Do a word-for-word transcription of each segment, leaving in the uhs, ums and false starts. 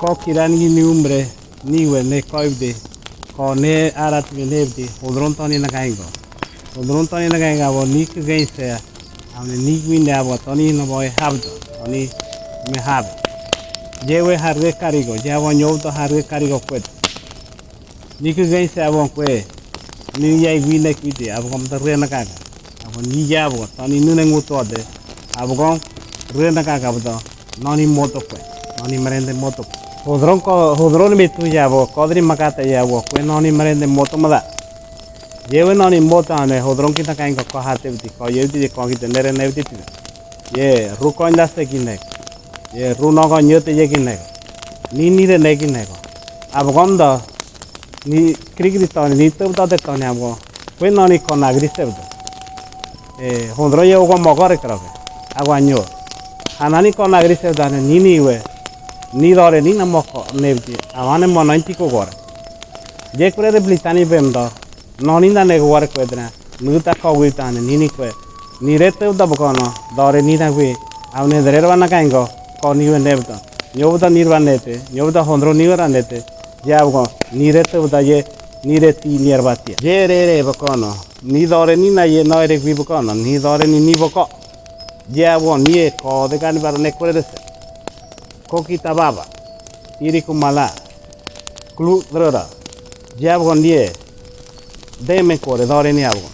Ko kirani ni umbre, ni we ne koibde, ko ne arati me nebde, hodorón tani nakaingo. Hodorón tani nakaingo, abo ni kigeinse, abo ne ni winde abo tani no boy habdo, tani me hab. Ye we harge karigo, ye abo nyobdo harge karigo kuet. Ni kigeinse abo kue, ni ya winde kite, abo kom da re nakaga. Abo ni ya abo, tani nune nguto de, abo kom re nakaga abo da. Noni moto kue, noni merende moto. Hodorón ko, hodorón me tu ya abo, kodri makata ya abo, kue noni merende moto mada. Ye we noni moto ane, hodorón kita kain ko, ko hate biti, ko ye biti, ko kita nere ne biti tu. Ye, ru ko inda se kine. Ye, ru no ko nyote ye kine. Ni ni de ne kine ko. Abo kom da, ni kri kri tani, ni tu ta de tani abo. Kue noni ko nagri sebdo. E, hodorón ye ugo mogore kroke. Ago anyo. Hanani ko nagri sebdo ane ni ni we. Ni dore ni na moko nebdi. Awane mono inti ko gore. Ye kure de blitani bemdo. Noni na ne gore kuedra. Muta ko witane ni ni kue. Ni re tebda bokono. Dore ni na we. Awane dere wa nakaingo. Ko ni we nebdo. Nyobda nirwa nete. Nyobda hodorón ni we ra nete. Ye abo kom, ni re tebda ye, ni re ti ni arbatia. Ye re re bokono, ni dore ni na ye no re gui bokono, ni dore ni ni boko. Ye abo kom, ni e ko de gani baro ne kore dese. Ko kita baba, iri ku mala, klu drora. Ye abo kom, ni e, deme kore, dore ni abo kom.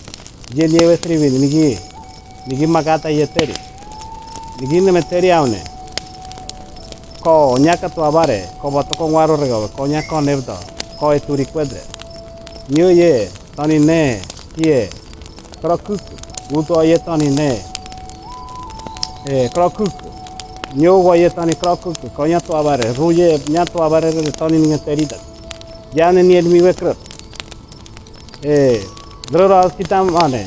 Ye ni e we sribi, ni gi, ni gi magata ye teri. Ni gi neme teri aune. Ko nyaka tu abare, ko boto ko ngwaro rego, ko nyaka nebdo, ko e turi kuedre. Nyo ye, tani ne, tie, krokuk, uto ye tani ne. E, krokuk. Nyo go ye tani krokuk, ko nya tu abare, ru ye, nya tu abare, tani ne teri da. Yane ni e mi we krok. E, drora kitam ane,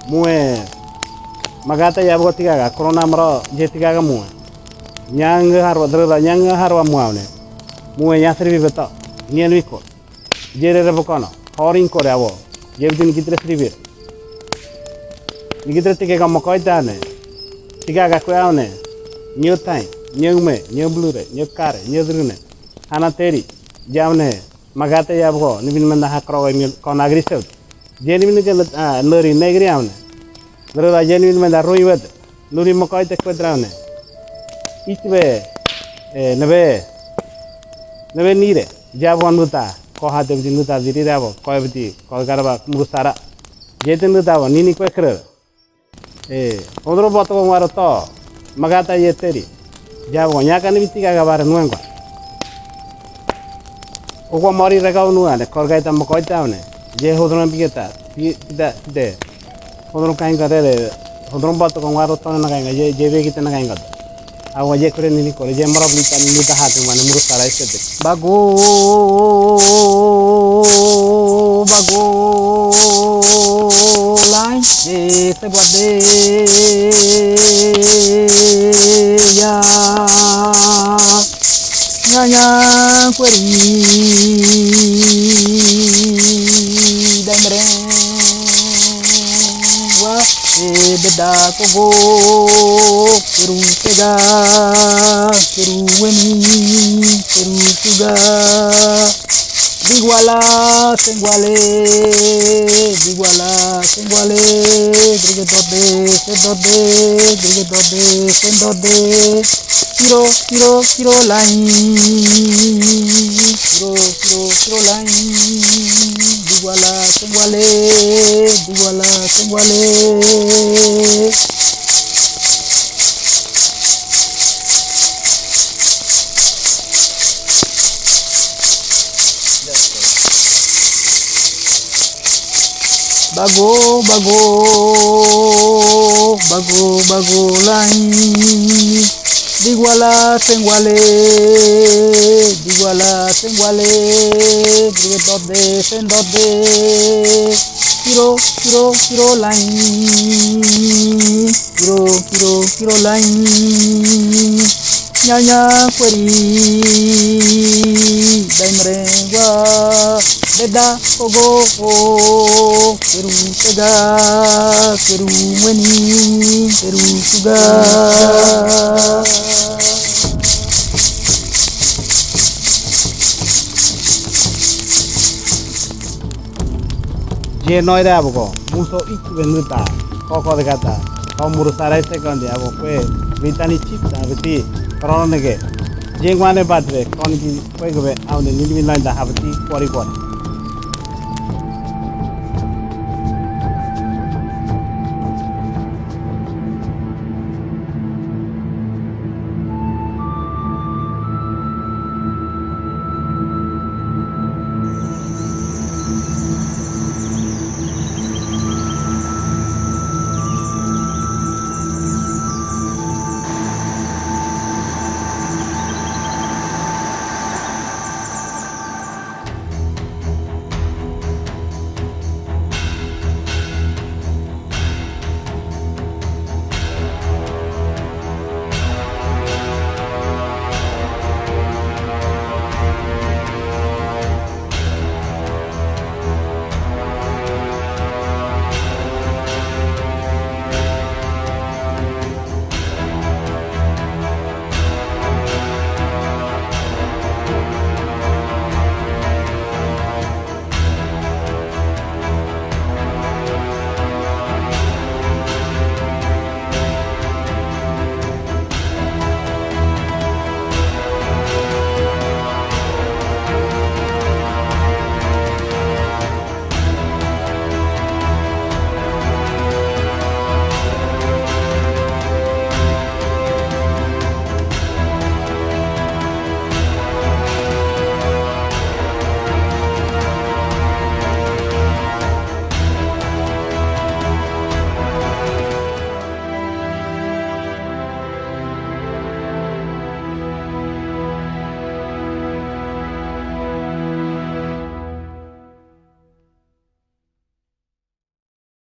mue, magata ya abo tigaga, corona mro, ye tigaga mue. Nyang harwa, drora nyang harwa mue aune. Mue nya sribi beto, ni e mi ko. Ye re re bokono, horin kore abo, ye bidin gidre sribi. Ni gidre tigaga mokoi tane, tigaga kue aune. Nyo tai, nyo me, nyo blure, nyo kare, nyo drune. Hana teri, ye aune. Magata ya abo kom, ni bin menda ha krok e mi ko nagri sebdo. Ye ni bin ke, ah, neri negri aune. Neri da ye ni bin menda rui wet. Nuri mokoi te kuedra aune. Itbe, e, nebe, nebe nire. Ye abo kom nuta, ko hate biti nuta diri re abo, ko e biti, ko garba muru sara. Ye te nuta abo, ni ni kue kre. E, odro boto ko ngwaro to, magata ye teri. Ye abo kom, nyaka ni biti ka gabare nuengwa. Oko mori rega unu ane, korga ita moko ita une. Ye hodron bigeta, pi-, pita, pite. Hodron kainga rere, hodron boto ko ngwaro to na kainga, ye, ye begita na kainga. Awa ye kore ni ni kore, ye moro blita ni ni da hatu mane muru sara isete. Bago, bago, lai, e, se bade, ya. Nya, nya, kweri, dai mreng. Wa, e, beda kogo, keru tega, keru weni, keru tuga. Digwala, sengwale, digwala, sengwale, grige dode, se dode, grige dode, se dode. Kiro, kiro, kiro lai. Kiro, kiro, kiro lai. Digwala, sengwale, digwala, sengwale. Bago, bago, bago, bago lai. Digwala, sengwale, digwala, sengwale, grige dode, sendode. Kiro, kiro, kiro lai. Kiro, kiro, kiro lai. Nya, nya, kweri, dai mrengwa, beda, kogo, keru tega, keru weni, keru tuga. Jenoira boko, muso ikibe nuta, koko dekata, ko muru sarai sekon de abo kue, Brittany Chips abiti, korone ke, jengwane badre, kon ki kue kebe, aune nini bin lain da habiti, kori kori.